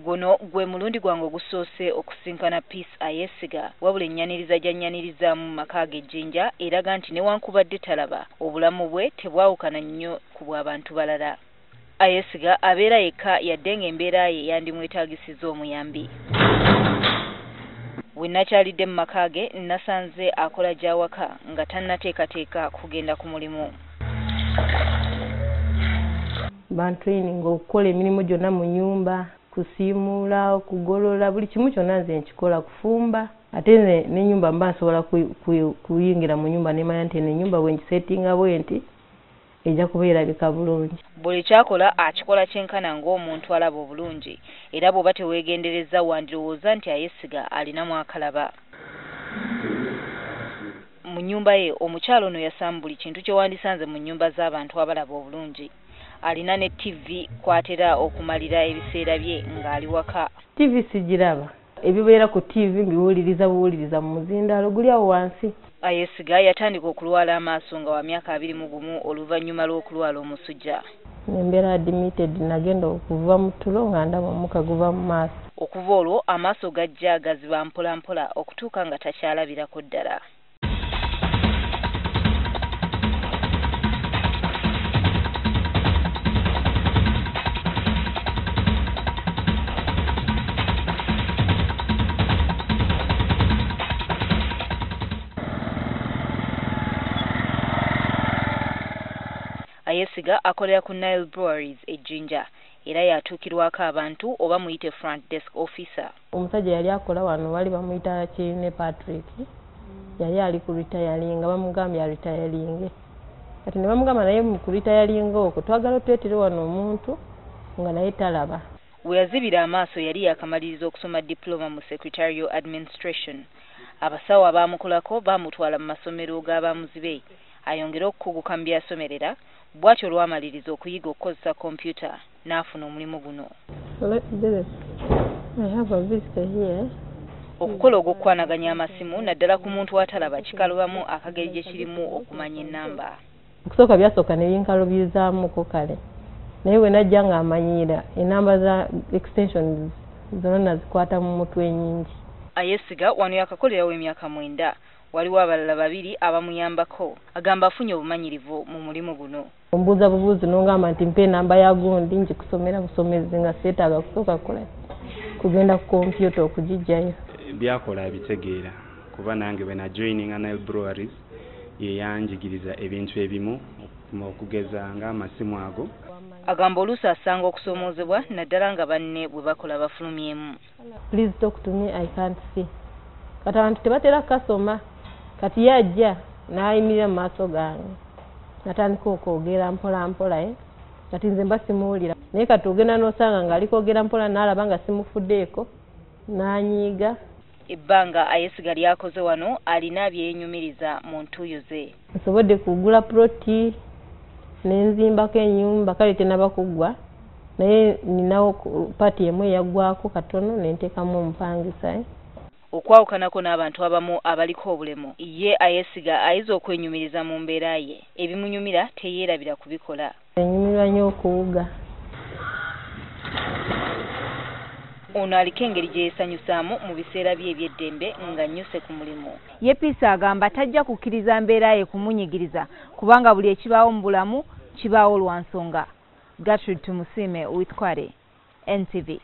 Guno gwe mulundi gwange ogusoose okusinkana Peace Ayesiga, wabula ennyaniriza gy'annyanirizaamu mu maka ge Jinja eraga nti newankubadde talaba, obulamu bwe tebwawukana nnyo ku bw'abantu balala. Ayesiga abeera yekka yadde ng'embeera ye yandimwetaagisizza omuyambi. We nakyalidde mu maka ge nasanze akola gy'awaka nga tannateekateeka kugenda ku mulimu. Bantraininga okukola emirimu gyonna mu nnyumba, kusiimuula, okugolola, buli kimu kyonna nze nkikola, kufumba. Ate nze n'ennyumba mba nsobola kuyingira mu nnyumba ne mmanya nti eno ennyumba bwe ngiseetinga bwe nti ejja kuba erabika bulungi. Buli kyakola akikola kyenkana ng'omuntu alaba obulungi, era bw'oba teweegenderezza wandirowooza nti Ayesiga alinamu akalaba. Mu nnyumba ye omukyala ono yasaamu buli kintu kye wandisanze mu nnyumba z'abantu abalaba obulungi. Alina ne TV kw'atera okumalira ebiseera bye ng'ali waka. TV sigiraba, ebibeera ku TV mbiwuliriza buwuliriza mu muzindaalo guli awo wansi. Ayesiga yatandika okulwala amaaso nga wa myaka 21 oluvannyuma lw'okulwala omusujja. Embeera admitted, nagenda okuva mu tulo nga ndaba omukka guva mu maaso. Okuva olwo amaaso gajja gaziba mpola mpola okutuuka nga takyalabirako ddala. Ayesiga akolera ku Nile Breweries e Jinja era yatuukirwako abantu oba muyite front desk officer. Omusajja yali akola wano bali bamuyita Kirine Patrick, yali ali ku retiringa, bamugambye aretiringe. Kati ne bamugamba naye mu kuretiringa okwo twagala otuleetere wano omuntu nga naye talaba. We yazibira amaaso yali yakamaliriza okusoma diploma mu secretarial administration. Abasawo abaamukolako baamutwala mu masomero g'abamuzibe ayongere okukuguka mu by'asomerera, bw'atyo olwamaliriza okuyiga okukozesa kompyuta n'afuna omulimu guno. Okukola ogw'okukwanaganya amasimu naddala ku muntu atalaba kikalubamu akageri gye kirimu okumanya ennamba. Okusooka byasooka ne binkalubizaamuko kale, naye bwe najja ng'amanyiira ennamba za extensions zonna nazikwata mu mutwe nnyingi. Ayesiga wano yakakolerawo emyaka 9. Waliwo abalala 2 abamuyambako. Agamba afunye obumanyirivu mu mulimu guno. Ombuuza bubuuzi n'ongamba nti mpa ennamba ya gundi ngikusomera busomezi nga seetaaga kusooka kukola kugenda ku kompyuta okugiggyayo. Byakola abitegeera kuba nange bwe najoininga Nile Breweries ye yanjigiriza ebintu ebimu okugeza ng'amasimu ago. Agamba oluusi asanga okusoomoozebwa naddala nga banne bwe bakola bafulumyemu. Please talk to me, I can't see. Kati abantu tebatera kasoma, kati yajja n'ayimirira mu maaso gange natandika okwogera mpola mpola, kati nze mba simuwulira, naye kati ogenda n'osanga ng'ali kwogera mpola n'alaba nga simufuddeeko n'anyiiga. Ebbanga Ayesiga lyakoze wano alina bye yeenyumiriza mu ntuuyo ze. Nsobodde kugula ploti ne nzimbako ennyumba, kale tennaba kuggwa, naye ninawo part emu eyaggwako katono ne nteekamu omupangisa. Okwawukanako n'abantu abamu abaliko obulemu, ye Ayesiga ayize okwenyumiriza mu mbeera ye. Ebimunyumira teyeerabira kubikola. Enyumirwa nnyo okuwuga. Ono aliko engeri gye yeesanyusaamu mu biseera bye eby'eddembe ng'annyuse ku mulimu. Ye Peace agamba tajja kukkiriza mbeera ye kumunyigiriza kubanga buli ekibaawo mu bulamu kibaawo lwa nsonga. Gertrude Tumusiime with Kware, NTV.